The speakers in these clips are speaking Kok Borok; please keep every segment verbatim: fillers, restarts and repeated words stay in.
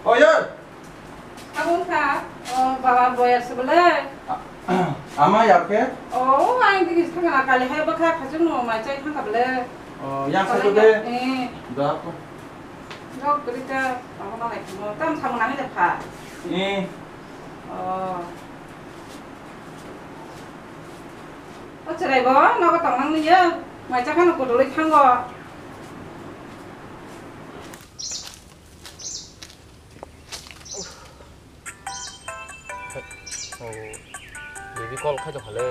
Oyo! Abo wngkha, o, baba boyar se bole. Ama yar khe? O, ang digi thangkha na, kali hai bwkha khachung no mai chai thangkha bole. O, yang sai de. Eh. Da ko. Dok rita, abo na lai mo, tam samung nang de pha. Eh. O. O chwrai bo, nogo tong nang ni ya. Mai chakha no kudulwi thango. Oh, baby call khai tong khale.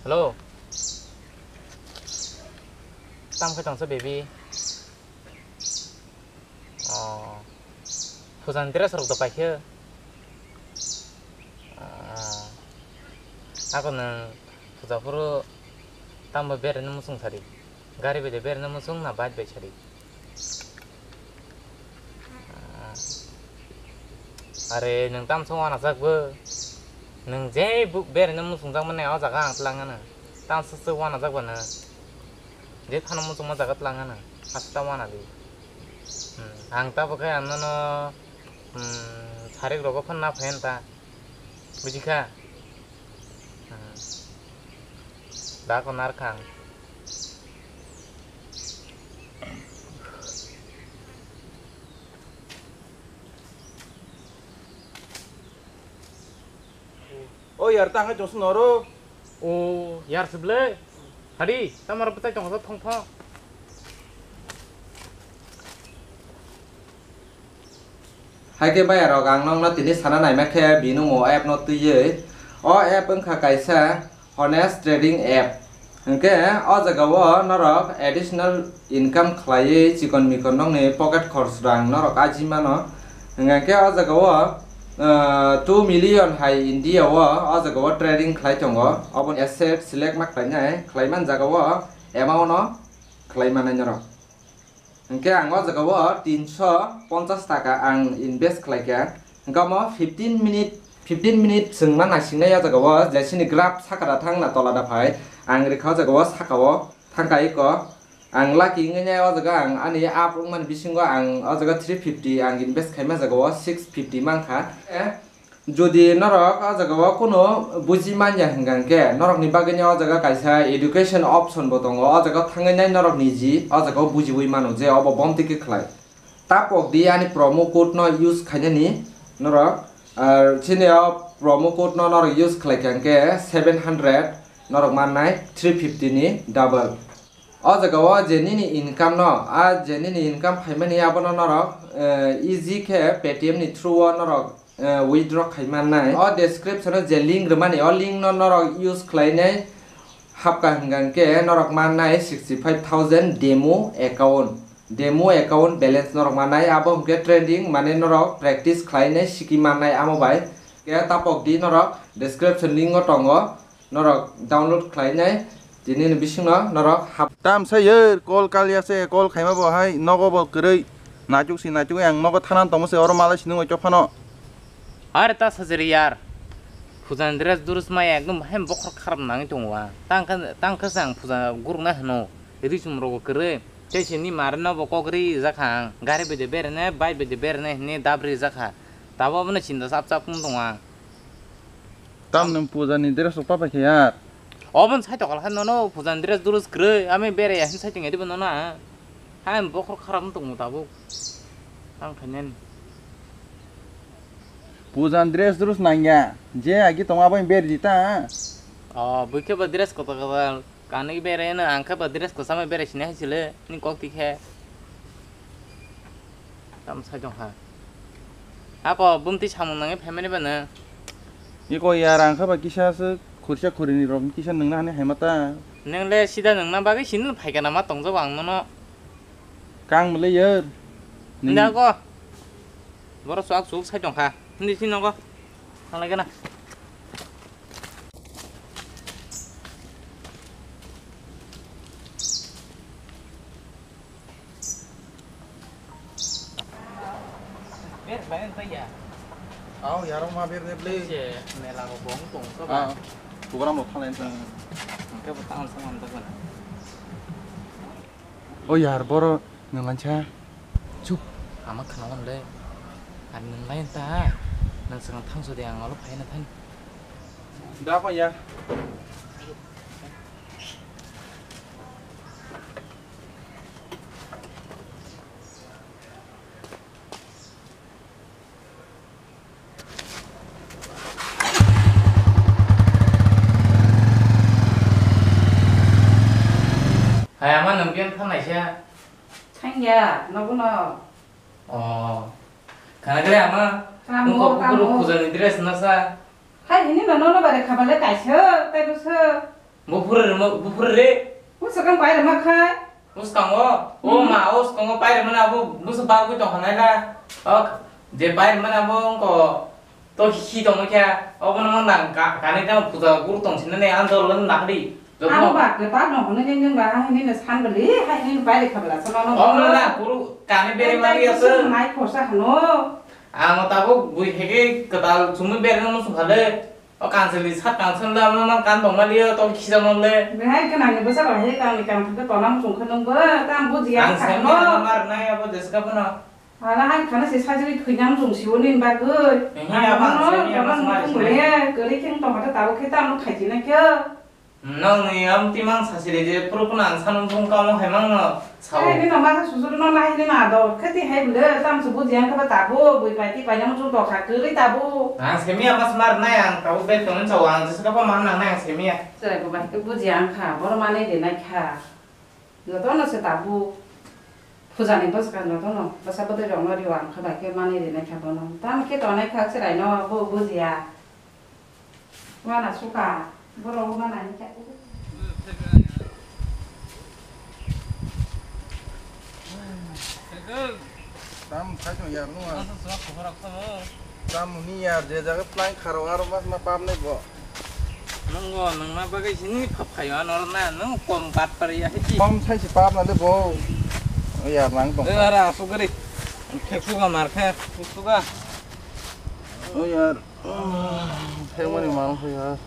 Hello. Tam khai tong sa baby. Oh. Puja ni dress rok do paikhe. Ah. Ako nwng puja phuru tamo bereno muchung sari. Gari bai de bereno muchung na bike bai sari. Ah. Are nwng tamsa wanajak bo. Nwng je bu bereno muchungjak mani o jaga ang twlang ano. Tamsa se wanajak bo nwng. Je phano muchungma jaga twlang ano. Hasta wana di. Hmm. Ang tabo khe ang nono, hmm, sarik rogo phano na phayan ta. Buji kha? Hmm. Da ko nar kha ang. O yar, ta hai jongsi noro. O yar, sible. Hadi, tamar bwtai tong sa thong thong. Hai khe bayarok, ang nokno tini sana naima khe bini o app no twiwi. O app wngkha kaisa honest trading app. Hwnkhe o jaga o norok additional income khlaiwi chikon mikon nokni pocket khorch rang norok aji mano. Hwnkhe o jaga o, ah, two million hai India o o jaga o trading khlai tongo. Obo asset select ma khlainai, khlai man jaga o amount no khlai manai norok. Hwnkhe ang o jaga o tinso ponchas taka ang invest khlai kha. Hwnkhe omo fifteen minute, fifteen minute chwngma naisingnai o jaga o, je sini graph saka da thang na tola da phai. Ang rikha o jaga o saka o thang kai ko. Ang lucky wngwi nai o jaga ang ani up wngmani bisingo ang o jaga three fifty ang invest khaima jaga o six fifty mankha. Eh, Jodi norok o jaga o kunu buji manya hwnkha hwnkhe, norokni bagwino o jaga kaisa education option bo tongo. O jaga o thangwi nai norok niji o jaga o bujiwi mano je obo bomti khe khlai. Tapok di ani promo code no use khainani norok, ar chini o promo code no norok use khlai kha hwnkhe seven hundred norok mannai three fifty ni double. O jaga o je nini income no, a je nini income phaimani abono norok, eh, easy khe Paytm ni through o norok, eh, withdraw khai mannai. O description o je link rwmani, o link no norok use khlainai hapkha hwnkha hwnkhe norok mannai sixty five thousand demo account. Demo account balance norok mannai, abo hwnkhe trading mane norok practice khlainai siki mannai amo bai. Khe tapok di norok description link o tongo. Norok download khlainai, tini ni bisingno norok hap. Tam sai yer, call kal ya se, call khaima bo hai, nogo bo kwrwi, naichuk si naichuk ang nogo thanan tongmo se, oro malai sinung oi chophano. Are ta sajari yar, puja ni dress durus mai ekdom hai bokhor kharap nangwi tongo a. Tang khe, tang khe se ang puja gurukna hino, ri chum rogo kwrwi, tei sini mare no bo kok ri jakha ang, gari bede berene, bike bede berene hini dab ri jakha, tabo abono chinta chap chap wng tongo ang. Tam nwng puja ni dress rok papai khe yar. Obon sai tokol kha nono puja ni dress durus kwrwi, ami berai ya hin sai tong ya dibo nono ang. Hai bokhor kharap wng tongo tabuk. Ang khainani. Puja ni dress durus nangya. Je agi tongo abo beri di ta. O, bwkhe ba dress kotor kotor. Kanwi berai no, ang khe ba dress kwchama berai sini hai sile, ni kok tikhe. Tam sai tong kha. Ako bumti samung nangwi phaimani ba nang? Iko yar, ang khe ba kisa se khursa khurini rok kisa nungna hani hai mata. Nang le sida nungna bagwi sini phai kana ma tongjago ang nono. Kang mle yar. Nda ko. Boro swak swk sai tong kha. Hindi sini nogo. Thang lai kana. Ber bai ang taiya. Aw, yarong ma ber ne ble. Se mela ko bong tong to ba. Ah, program lo thalai ta. Hingke bo tang sa man to kana. O yar, boro nang lancha. Chup. Ama khna hwn le. Ar nwng lai ta. Nwng swkang thang sudi ang olo phaina thani. Da pa ya. Hai ama nwng biyang thang naisa. Thangya, nogo no. Oh. Khana kare ama. Tamo, nwng kok tamo. Bukuro puja ni dress no sa. Hai hini no nono bare khabale kaisa, tai busa. Bufure mo, bufure re. Busa kang pai rema khai. Bus kango. O ma, o kango pai rema na bo, busa bagwi tong hanai na. Ok. Je pai rema na bo ko. To hi tongmo khe, obono mang nang ka-, kani tamo puja guru tong sinani ang dol nang di. Joto. Ang ba kwtal no hwnwi nini ba, ha, nini san bwlwi, ha, nini bai rikha bwla, sono no. Omo na guru kani bere mari ase. Nai khosa hano. Ang tabuk bui hege kwtal chumui bere no musu phale. O kansili sat kansel da mo man kan tong mali to khisa mo le. Behai khe nang bwsa ba he kang ni kang thangkhe tonam chungkhe nung bo, tam buji ang sai mo. Mar nai abo jeska bono. Hala hai khana se sajagwi thwinang chwng sibo nini bagwi. Ehe, ang abang bono, semi, bono abang semi, mutung semi. Bole, kwrwi khe tongkha ta tabuk khe tamo khaijina khe. Nokni amtwi mang sasile je phuru phano ang sanung bung kamo hai mangno sao. Hai nino masa susuru no nai nino ado khe twi hai bole tamo se buji ang khe ba tabuk bui pai twi painang chwng tokha kwrwi tabuk. Ang semi abas mar nai ang tabuk bel tongni sao ang jesa khe bo mang nang nai ang semi ya. Chwrai bo bai khe buji ang kha boro manwi rinai kha. Jotono se tabuk. Pujani bwskango jotono bwsa bwtwi rokno rio ang kha bai khe manwi rinai kha bono. Tamo khe tongnai kha chwraino bo bujiya. Wana sukha. Borok wana hinkhe. Tam sai tong yar nung. Tam ni yar je jaga plank kharo aro mas ma pap nai bo. Nung bo nung ma bagwi sini phap khayo ano na nung kom bat par ya hiki. Kom sai si pap na le bo. O yar nang tong. E ara asuk gari. Khek suga mar khe suga. O yar. Phek mani mang khe yar.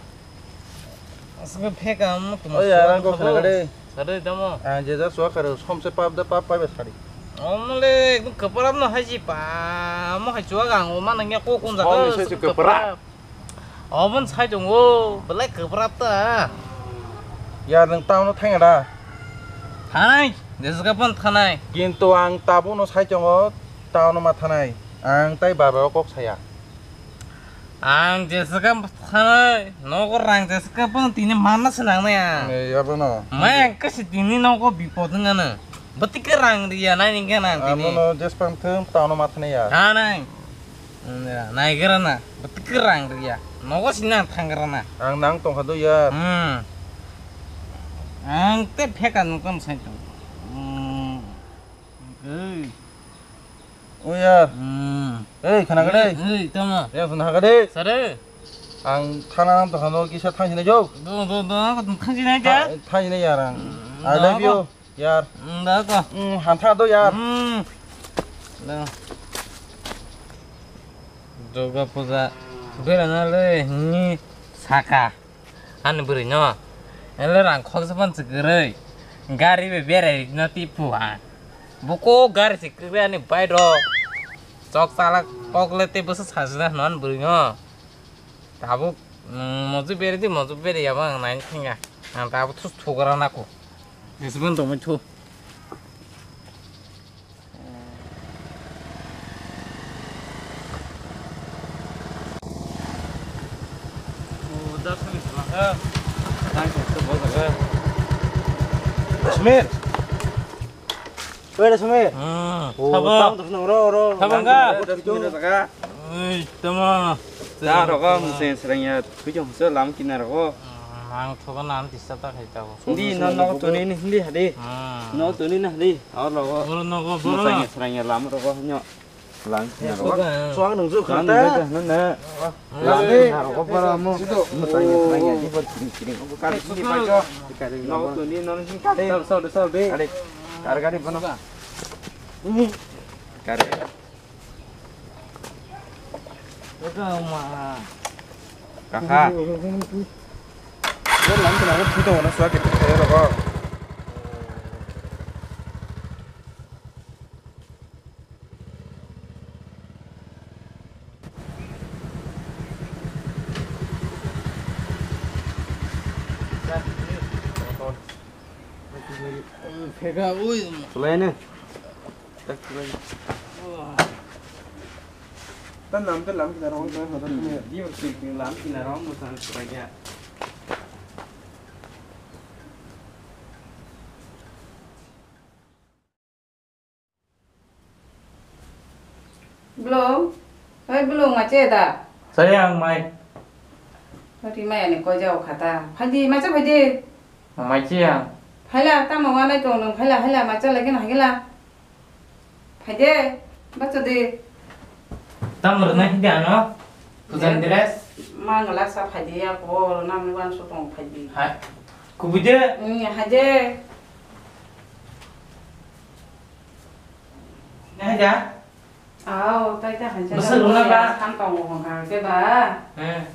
Asuk phek am tuma. O yar ang kok khna gade. Sare damo. Ang je ja suak kare som se pap da pap pai ba sari. Omle ekdom kwprap no hai si pa. Mo hai chuak ang o ma nang ya ko kun jaga. Som se kwprap. Obon sai tongo, belai kwprap ta. Ya, nwng town-o thangya da? Thanai, jeswk phano thanai. Kintu ang tabukno sai tongo, town-o ma thanai. Ang tai baba-o kok saya. Ang jeswk phano thanai, nogo rang jeswk phano tini manna se nangnai ang. Ei, abono. Mai ang kasi tini nogo bipod wngkha na. Bwtwi khe rang riya nai ningkhe na ang tini. Abono jeswk phano thung, town-o ma thanai ya. Thanai. Naigra na, bwtwk rang rwya. Nogo sini ang thangra na. Ang nang tongkha do yar. Hmm. Ang te pheka nung tong sai tong. Hmm. Ei. O yar. Hmm. Ei, khana gade. Ei, tama. Ya, khana gade. Sare. Ang thana nang tongkha no kisa thang sini jok. Do, do, do, thang sini ja. Thang sini yar ang. Hmm, I love you. Yar. Hmm, da ko. Hmm, hantha do yar. Hmm. Da. Durga puja. Bera na le ni saka. Ani bwrwi no. Ele rang khoksa pan chikiroi. Gari be bera no tipu ha. Buko gari chikiroi ani bai ro. Chok chala kok le te busa sajna non bwrwi no. Tabuk, mm, moju beri di, moju beri yaba ang nai thinga. Ang tabuk thus thugra nako. Isbun to munthu. Smir. Wait a minute. Hmm, oh, sabo. Tamo to ro, ro. Sabo ga? Oi, tamo. Ta rogo museng serengya, kujo muso lam kina rogo. Hmm, ang thogo nam tisa ta khai ta. Hindi no no tuni ni hindi hadi. Hmm. No tuni na hadi. Aw rogo. Boro no go, boro. Museng serengya lam rogo nyo. Lam kina rogo. Suang nungju khata. Nana. Lami narok para mo. Mutang ya, mutang ya, di buat kiring kiring. Kali sini paco. Kali no, tu ni non sini kali. Sal, sal, sal, be. Kali. Kar kali bono. Kali. Eka ma. Kakak. Lo lam tu narok puto wana suak itu saya lo kok. Phega ui. Chulai ne. Tak chulai. Tan nam te lam kina rong chulai hodo ne. Di ur king king lam kina rong mo san chulai ya. Blo, hai blo, mache da. Saya ang mai. Rimai ani koi jao khata. Phaidi, macha phaidi. Mai chi ang. Phaila, tamo wanai tong nung, phaila, phaila, macha lagi na hagila. Phaidi, bacha di. Tamo rwna hidi ano. Pujan dress. Mangala sa phaidi ya ko, nam wan so tong phaidi. Hai. Kubui de. Ni haide. Ni haide. Aw, tai ta hai. Bwswk rwna ba? Sam tongo hwnka khe ba? Eh.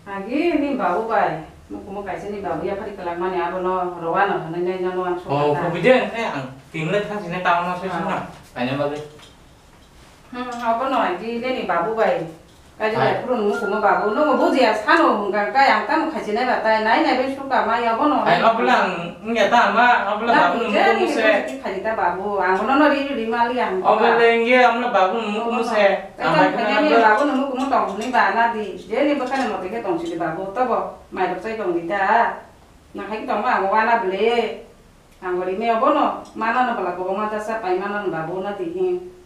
Agi ni babu bai. Mukumu kaisa ni babu ya phari kwlak mani abono rwano hwnwi nai nono ang sokha. Oh, kubui de, eh, ang timle thang sini taono soi sona. Kaina bagwi. Hmm, abono agi le ni babu bai. Kaisa bai phuru nungo kumo babu, nungo bujiya sano hwnka kai ang tamo khachi nai ba tai nai nai bai suka mai abono. Ai, obola ang wngya ta ma, obola babu nungo kumo se. Khachi ta babu, ang bono no ri ri mali ang. Obola wngya amla babu nungo kumo se. Ang bai khana babu nungo kumo tong ni ba na di. Je ni bwkhani mote khe tong sidi babu, tobo mai rok chai tong di ta. Na hai tong ma ang wana ble. Ang ri me abono mana no bala ko ma ta sa pai mana no babu na di hin.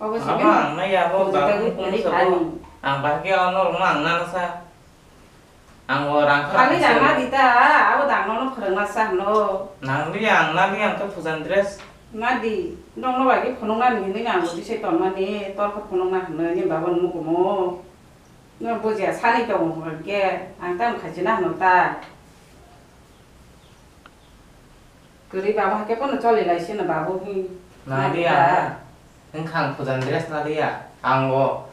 Obo simi. Abo ang nai ya, abo babu kumu sabo. Ang bahai khe ono rwma ang nana sa. Ang o rang kha. Kali rang na di ta, abo dang no phwrwng na sa hwno. Nang di ang na di ang to pujan dress. Na di, nong no bai khe phunuk na ni hinwi ang bo di se ton mani, tor khe phunuk na hwnwi ni babu ni mukumu. No bujiya sani tongo hwnkhe, ang tamo khachi na hwno ta. Kwrwi babu hakhe bono choli lai sino babu hi. Nadi ang wngkha ang pujan dress nadi ya. Ang bo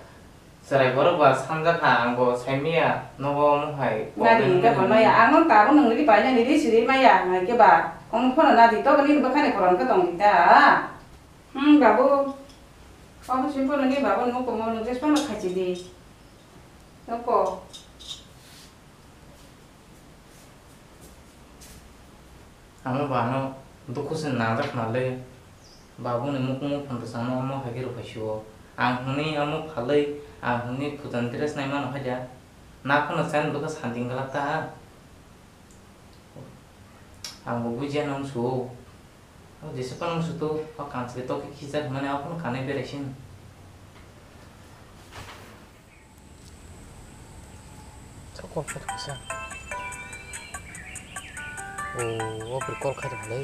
chwrai borok ba sanjakha ang bo saimaya nogo omo hai. Nadi hwnkhe bono ya ang no tabuk nungni ri painani ri siri maya hwnkhe ba omo phano nadi to bini bwkhani koron khe tongdi ta. Hmm babu. Omo simi phano ni babu nuko mo nung dress phano khachi di. Nuko. Amo bano dukhu se nangjak nalwi, babuni mukumu phantasano amo hai khe rwphaisio. Ang hwnwi amo phalwi, ang hwnwi pujan dress naimano haida. Naphano chani bwkha sanding glak ta ha. Ang bo bujiya nang su-o. Abo jesa phano wngsuto, o kanchwlwi tokhe khijak hwnmani abono kanwi berai sini. Sa call khaijak kisa. O, o bwrwi call khaijak le.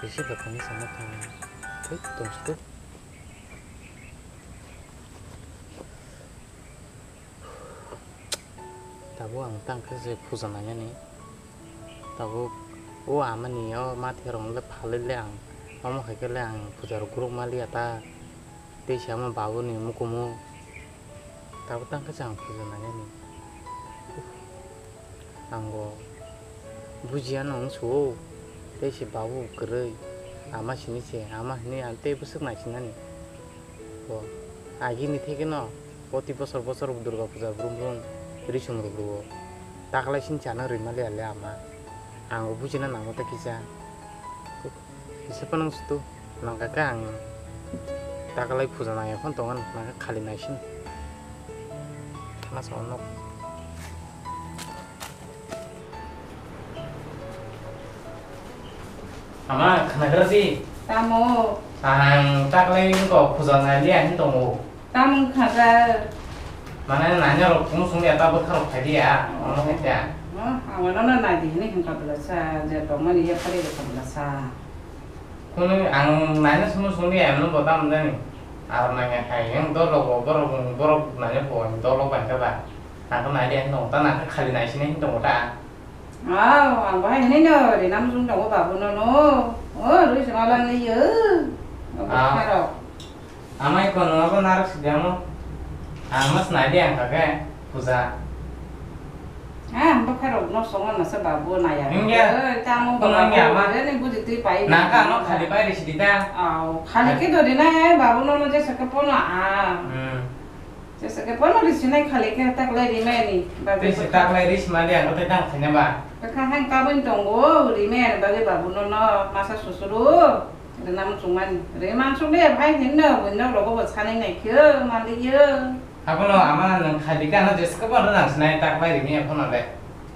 Receive rwkha hinwi sana thang. Thik, tongsuto. Tabuk ang tang khe se puja nainani. Tabuk o amani o mathe rok le phalwi le ang omo hai khe le ang puja rok guruk ma liya ta. Tei se omo babuni mukumu. Tabuk tang khe se ang puja nainani. Ang bo bujiya no wngsu o. Tei se babu kwrwi ama sini se ama hinwi ang tei bwswk naisinani. Bo agini theke no proti bosor bosor Durga puja brum brum risum rwgo. Taklai sini chana rwima liya le ama. Ang bo bujina nangma ta kisa. Kisa panang sutu nangka khe ang taklai puja nangya phone tongo nangka khali naisin. Thana sa nok. Ama khnagra di. Tamo. Ang taklai wngkha puja nai liya hin tongo. Tamo khnagra. Mane nanya rok kung sung ya ta bwkha rok phai dia. Ono hai ta. Oh, ang ono na nai di hin hin ka bla sa je tongmani ya phari ka bla sa. Kunu ang naina sunu sungdi emno bota mundani. Aro nangya khai yang dolo bo borok borok nanya bo dolo bangka ba. Nangka nai de no ta nangka khali nai sini hin tongo ta. Aw, ang bahai hini no ri nam sung tongo babu no no. O rui sima lang ni yo. Aw. Bwkha rok. Amai kono abo narok sidamo. Ang mas nai de ang kake puja. Ah, bwkha rok no songo nasa babu naya. Hingya. Eh, tamo kono babu, hingya ama. Ani buji twi pai. Naka ano khali pai risi dita. Aw, khali ke do dina, eh, babu no no jesa ke pono, ah. Hmm. Jesa khe pono risinai khali khe taklai rimani bagwi. Tei se taklai risimani ang tei tang khaina ba. Bwkha hang kabui tongo rimani bagwi babuno no masa susuru. Rina muchungmani. Rima muchungli bhai hinno buino rogo bo sanai nai khe mali yo. Abono ama nang khali khe ano jesa khe pono nang sinai taklai rimi abono le.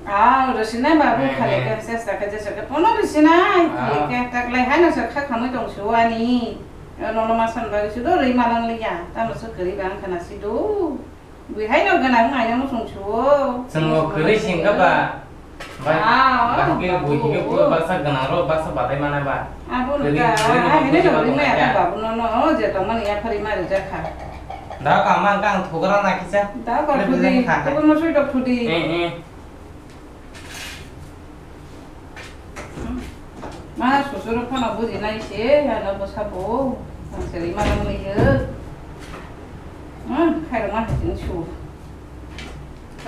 Ah, risinai babu khali khe sesa khe jesa khe pono risinai khali khe taklai haino se kha khamui tong suani. Nono masan bagwi sudo rima lang liya. Tamo se kari bang khana sido. Bui haino gana ngai no sung suo. Chwngo kwrwi singkha ba. Bai, ah, bahke bui hige bui baksa gana ro baksa batai mana ba. Abo kwrwi, nokha, kwrwi ah, hene kwrwi no rima ya batai. Babu no no je tongmani ya phari mari jakha. Da ka mang kang thugra na kisa. Da ka thudi, ko mo sui dok thudi. Eh, eh. Ma, susuru phano bujinai se, ano bwsa bo. Ang se rima nang liyo. Hmm, khairok ma hai chwng su.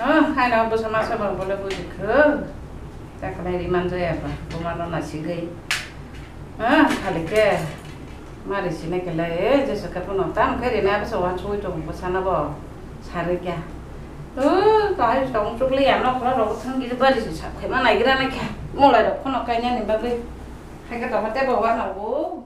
Hmm, khairok bwsa masa bang bole bujikho. Ta khlai rima jaya ba, buma no nasigwi. Hmm, khali khe. Mari sini kele, eh, jesa khe phano tam khe rina bwsa wansugwi tongo bwsano bo. Sarwi kya. Oh, kahai tong chukli ya nokla rok thang gidi bari se sap khe ma naigra na khe. Mulai rok phano kainani bagwi. Hai khe to hote bo wanago.